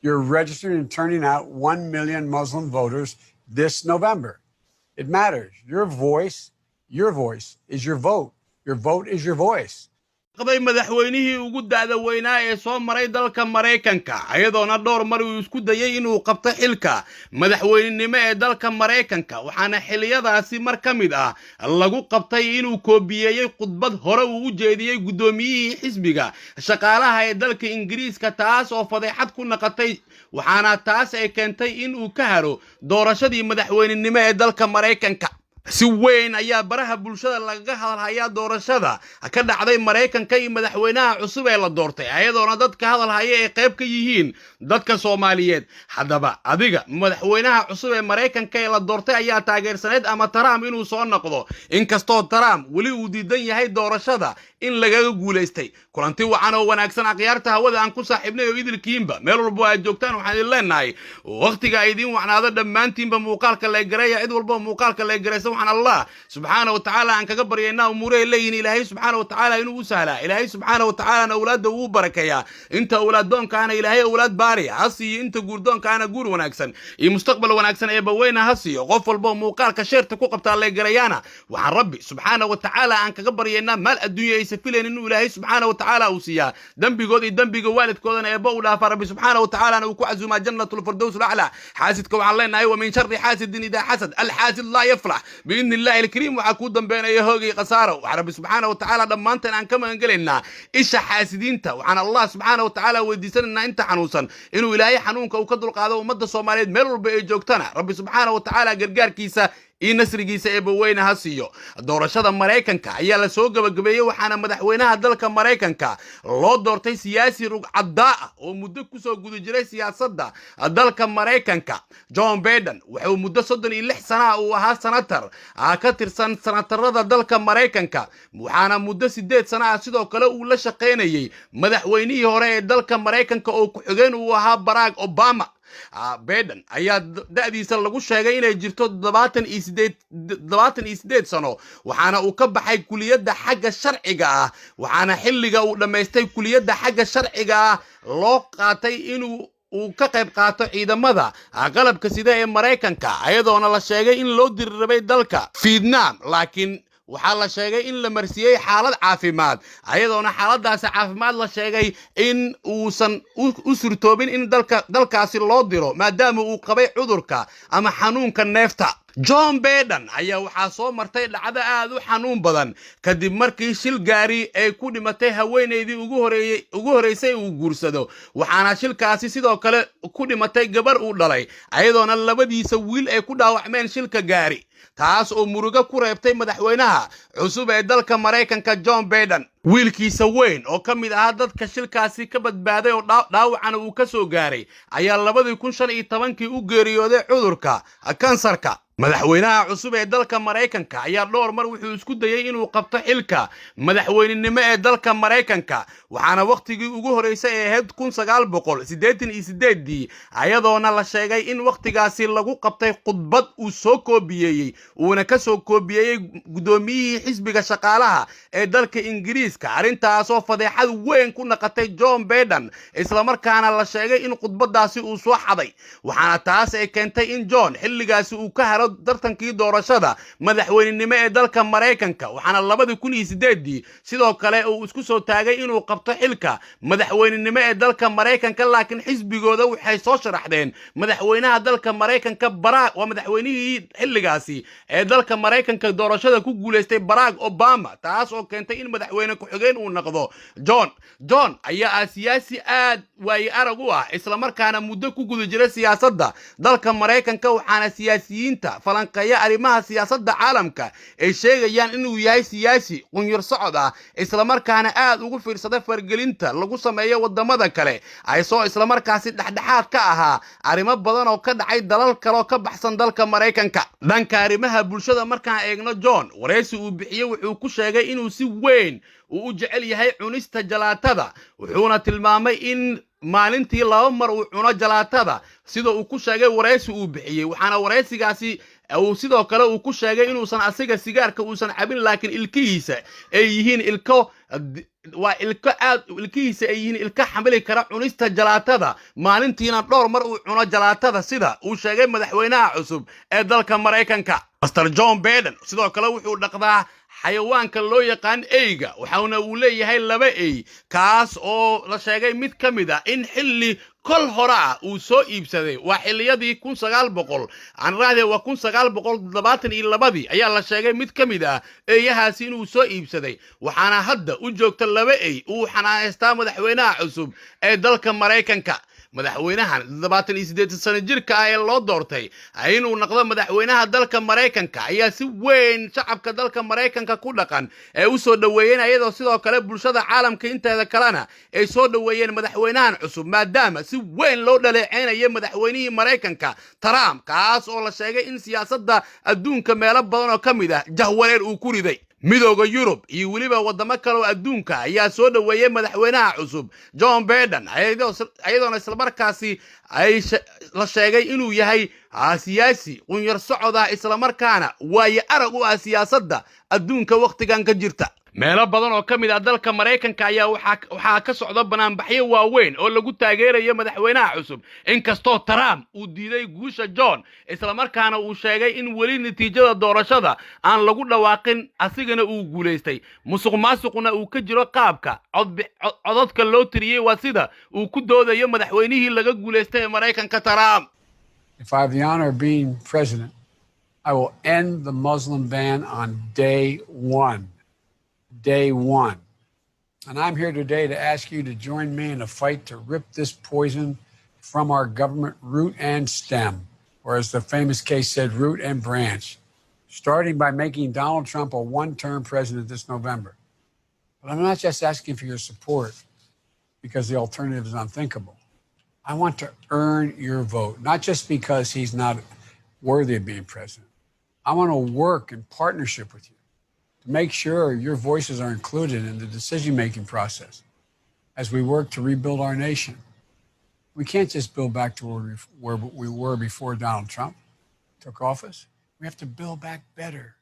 You're registering and turning out 1 million Muslim voters this November. It matters. Your voice is your vote. Your vote is your voice. Qabay madaxweynihii ugu da'da weynaa ee soo maray dalka Maraykanka, iyadoona dhowr mar uu isku dayay inuu qabto xilka madaxweynenimo ee dalka Maraykanka. Waxaana xilliyadaasi mar ka mid ah lagu qabtay inuu koobiyeeyey khudbad hore uu u jeediyey guddoomiyihii xisbiga shaqaalaha ee dalka Ingiriiska, taas oo fadeexad ku naqatay. Waxaana taas ay keentay in uu ka haro doorashadii madaxweynenimo ee dalka Maraykanka. Si weyn ayaa baraha bulshada lagaga hadalhayaa doorashada ka dhacday Maraykanka iyo madaxweynaha cusub ee la doortay, ayadoona dadka hadalhaya ay qayb ka yihiin dadka Soomaaliyeed. Haddaba adiga, madaxweynaha cusub ee Maraykanka ee la doortay ayaa taageersaneyd ama Trump inuu soo noqdo, inkastoo Trump weli uu diidan yahay doorashada in lagaga guulaystay? Kulanti wacan oo wanaagsan, akhyaarta hawada aan ku saaxiibnay oo idilkiinba, meel walbo aad joogtaan, waxaan idin leenahay wakhtiga ay idiin wacnaado dhammaantiinba. Muuqaalka leegareeya, cid walba muuqaalka leegaraysa. Waxaan Allah subxaana wa tacaala aan kaga baryaynaa umuurahay leeyihin Ilaahay subxaana wa tacaala inuu u sahlaa, Ilaahay subxaana wa tacaalana awlaadda uu barakeeyaa. Inta awlaaddoonkaana Ilaahay awlaad baari ha siiyo, inta guurdoonkaana guur wanaagsan iyo mustaqbal wanaagsan ee baweyna ha siiyo. Qof walba muuqaalka share-ta ku qabtaa leegarayaana, waxaan Rabbi subxaana wa tacaala aan kaga baryaynaa maal adduunya aysa filayn inuu Ilaahay subxaana wa tacaala uu siiyaa, dembigood iyo dembiga waalidkoodana eebba u dhaafaa, Rabbi subxaana wa tacaalana uu ku casuumaa jannatulfirdows alaclaa. Xaasidka waxaan leenahay: ومن شر حاسد إذا حسد، الحاسد لا يفلح بإذن الله الكريم. Waxaa kuu dambeynaya hoogay khasaaro. Waxaa Rabbi subxaana wa tacaala dhammaanteen aan ka magangelaynaa isha xaasidiinta. Waxaan Allah subxaana wa tacaala weydiisanaynaa inta xanuunsan inuu Ilaahay xanuunka uu ka dulqaado. Ummadda Soomaaliyeed meel walba ay joogtana Rabbi subxaana wa tacaala gargaarkiisa iyo nasrigiisa eebbaweyne ha siiyo. Doorashada Maraykanka ayaa la soo gabagabeeyey, waxaana madaxweynaha dalka Maraykanka loo doortay siyaasi rugcaddaa ah oo muddo kusoo guda jiray siyaasadda dalka Maraykanka. John Biden wuxuu muddo 36 sana uu ahaa senator ka tirsan senatarada dalka Maraykanka, waxaana muddo 8 sana ah sidoo kale uu la shaqaynayey madaxweynihii hore ee dalka Maraykanka oo ku-xigeen uu ahaa, Barack Obama. Biden ayaa da'diisa lagu sheegay inay jirto 78 sano, waxaana uu ka baxay kuliyadda xagga sharciga ah. Waxaana xilliga uu dhammaystay kuliyadda xagga sharciga ah loo qaatay inuu uu ka qayb qaato ciidamada qalabka sida ee Maraykanka, ayadoona la sheegay in loo diri rabay dalka Vietnam, laakiin waxaa la sheegay in la marsiiyey xaalad caafimaad, ayadoona xaaladaasi caafimaad la sheegay in uusan u surtoobin in dalka dalkaasi loo diro, maadaama uu qabay cudurka ama xanuunka neefta. John Biden ayaa waxaa soo martay dhacdo aad u xanuun badan kadib markii shil gaari ay ku dhimatay haweenaydii ugu horreysay uu guursado. Waxaana shilkaasi sidoo kale ku dhimatay gabar uu dhalay, ayadoona labadiisa wiil ay ku dhaawacmeen shilka gaari, taas oo murugo ku reebtay madaxweynaha cusub ee dalka Maraykanka, John Biden. Wiilkiisa weyn oo ka mid ahaa dadka shilkaasi ka badbaaday oo dhaawacana uu ka soo gaaray ayaa 2015-kii u geeriyooday cudurka kansarka. Madaxweynaha cusub ee dalka Maraykanka ayaa dhowr mar wuxuu isku dayey inuu qabto xilka madaxweynenimo ee dalka Maraykanka, waxaana wakhtigii ugu horreysay ay ahayd 1988-dii, ayadoona la sheegay in wakhtigaasi lagu qabtay khudbad uu soo koobiyeeyey, uuna ka soo koobiyeeyey guddoomiyihii xisbiga shaqaalaha ee dalka Ingiriiska, arrintaasoo fadeexad weyn ku naqatay John Biden, islamarkaana la sheegay in khudbadaasi uu soo xaday. Waxaana taas ay keentay in John xilligaasi uu ka haro tartankii doorashada madaxweynenimo ee dalka Maraykanka. Waxaana 2008-dii sidoo kale uu isku soo taagay inuu qabto xilka madaxweynenimo ee dalka Maraykanka, laakiin xisbigooda waxay soo sharaxdeen madaxweynaha dalka Maraykanka Barack, waa madaxweynihii xilligaasi ee dalka Maraykanka doorashada ku guulaystay, Barack Obama, taas oo keentay in madaxweyne ku-xigeen uu noqdo John. John ayaa ah siyaasi aad waaye arag u ah, islamarkaana muddo ku guda jira siyaasadda dalka Maraykanka. Waxaana siyaasiyiinta falanqeeya arrimaha siyaasadda caalamka ay sheegayaan inuu yahay siyaasi qunyar socod ah, islamarkaana aad ugu fiirsada fargelinta lagu sameeyo wadamada kale, aysoo islamarkaasi dhexdhexaad ka ahaa arrimo badan oo ka dhacay dalal kaleoo ka baxsan dalka Maraykanka. Dhanka arrimaha bulshada markaan eegno, John waraysi uu bixiyey wuxuu ku sheegay inuu si weyn uu u jecel yahay cunista jalaatada, wuxuuna tilmaamay in maalintii laba mar uu cuno jalaatada. sida uu ku sheegay waraysi uu bixiyey. Waxaana waraysigaasi uu sidoo kale uu ku sheegay inuusan asiga sigaarka uusan cabin, laakiin ilkihiisa ay yihiin ilko, waa ilko aad, ilkihiisa ay yihiin ilko xamili kara cunista jalaatada, maalintiina dhowr mar uu cuno jalaatada, sida uu sheegay madaxweynaha cusub ee dalka Maraykanka. Mister John Biden sidoo kale wuxuu dhaqdaa xayawaanka loo yaqaan eyga, waxaana uu leeyahay laba ey, kaas oo la sheegay mid ka mid ah in xilli kol hore ah uu soo iibsaday. Waa xilliyadii 1900 aan raahde, waa 1972dii ayaa la sheegay mid ka mid ah eeyahaasi inuu soo iibsaday. Waxaana hadda u joogta laba ey uu xanaanaystaa madaxweynaha cusub ee dalka Maraykanka. Madaxweynahan 78 sano jirka ah ee loo doortay inuu noqdo madaxweynaha dalka Maraykanka ayaa si weyn shacabka dalka Maraykanka ku dhaqan ee u soo dhoweeyeen, iyadoo sidoo kale bulshada caalamka inteeda kalena ay soo dhoweeyeen madaxweynahan cusub, maadaama si weyn loo dhaleeceynayo madaxweynihii Maraykanka Trump, kaas oo la sheegay in siyaasadda adduunka meelo badan oo ka mid ah jahwareer uu ku riday. Midooda Yurub iyo weliba waddamo kale oo adduunka ayaa soo dhoweeyey madaxweynaha cusub John Biden, iyadoona islamarkaasi ay la sheegay inuu yahay siyaasi qunyar socod ah, islamarkaana waaye arag u ah siyaasadda adduunka wakhtigan ka jirta. Meelo badan oo ka mid ah dalka Maraykanka ayaa waxaa ka socda banaanbaxyo waaweyn oo lagu taageerayo madaxweynaha cusub, inkastoo Trump uu diiday guusha John, islamarkaana uu sheegay in weli natiijada doorashada aan lagu dhawaaqin, asigana uu guulaystay, musuq maasuqna uu ka jiro qaabka codadka loo tiriyey. Waa sida uu ku doodayo madaxweynihii laga guulaystay ee Maraykanka Trump. If I have the honor of being president, I will end the Muslim ban on day one. Day one. And I'm here today to ask you to join me in a fight to rip this poison from our government, root and stem, or as the famous case said, root and branch, starting by making Donald Trump a one term president this November. But I'm not just asking for your support because the alternative is unthinkable. I want to earn your vote, not just because he's not worthy of being president. I want to work in partnership with you to make sure your voices are included in the decision making process as we work to rebuild our nation. We can't just build back to where we were before Donald Trump took office. We have to build back better.